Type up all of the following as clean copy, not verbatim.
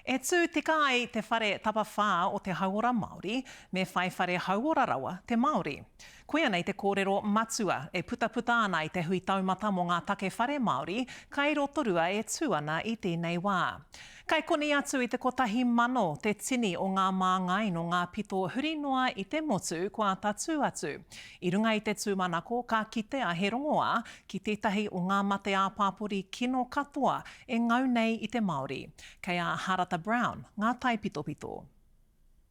E tū tika ai te whare tapawhā o te hauora Māori, me whai whare hauora rawa te Māori. Koia nei te kōrero matua e putaputa ana i te hui taumata mō ngā take whare Māori kai Rotorua e tū ana i tēnei wā. Kai koni atu i te 1,000 te tini o ngā māngai nō ngā pito huri noa i te motu kua tatū atu. I runga i te tūmanako ka kitea he rongoā ki tētahi o ngā mate ā-pāpori kino katoa e ngau nei i te Māori. Kei a Harata Brown ngā taipitopito.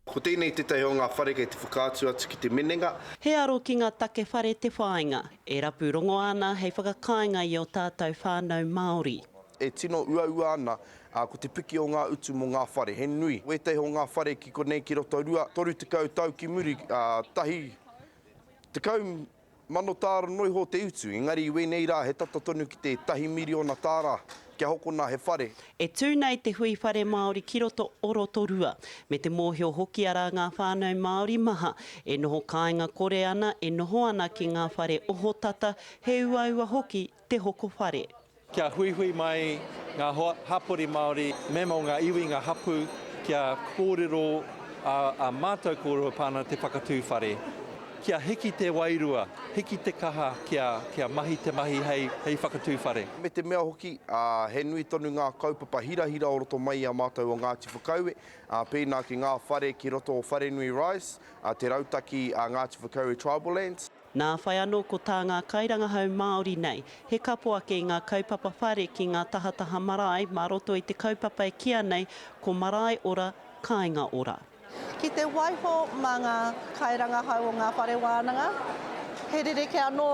Ko tēnei tētahi o ngā whare kei te whakaatu atu ki te minenga. He aro ki ngā take whare te whāinga, e rapu rongoā ana hei whakakāinga i ō tātou whānau Māori. E tino uaua ana, ā, ko te piki o ngā utu mō ngā whare, he nui. Wētahi o ngā whare ki konei ki Rotorua, 30 tau ki muri, ā, tahi, 10 tāra noa iho te utu, engari i wēnei rā he tata tonu ki te tahi miriona tāra kia hokona he whare. E tū nei te hui whare Māori ki roto o Rotorua, me te mōhio hoki arā ngā whānau Māori maha e noho kāinga kore ana, e noho ana ki ngā whare ohotata, he uaua hoki te hoko whare. Kia huihui mai ngā hoa hapori Māori, mema o ngā iwi, ngā hapū, kia kōrero ā mātou kōrero e pā ana te whakatū whare. Kia hiki te wairua, hiki te kaha kia, kia mahi te mahi hei, hei whakatū whare. Me te mea hoki, he nui tonu ngā kaupapa hirahira o roto mai i a mātou o Ngāti Whakaue, pēnā ki ngā whare ki roto o Wharenui Rise, te rautaki a Ngāti Whakaue Tribal Lands. Nā whai anō ko tā ngā kairangahau Māori nei, he kapo ake i ngā kaupapa whare ki ngā tahataha marae mā roto i te kaupapa e kīa nei ko Marae Ora, Kāinga Ora. Ki te waiho mā ngā kairangahau o ngā whare wānanga, he rerekē anō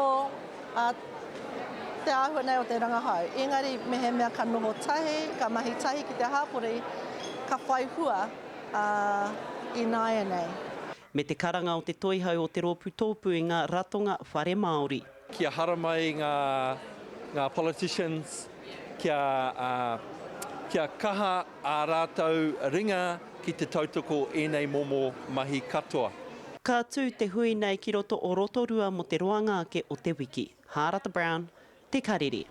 te āhua nei o te rangahau. Engari mehemea ka noho tahi, ka mahi tahi ki te hapori, ka whai hua ināianei. Me te karanga o te toihau o te Rōpū Tōpū i ngā Ratonga Whare Māori. Kia haramai ngā ngā politicians kia kia kaha ā rātou ringa ki te tautoko ēnei momo mahi katoa. Ka tū te hui nei ki roto o Rotorua mō te roanga ake o te wiki. Hārata Brown, Te Karere.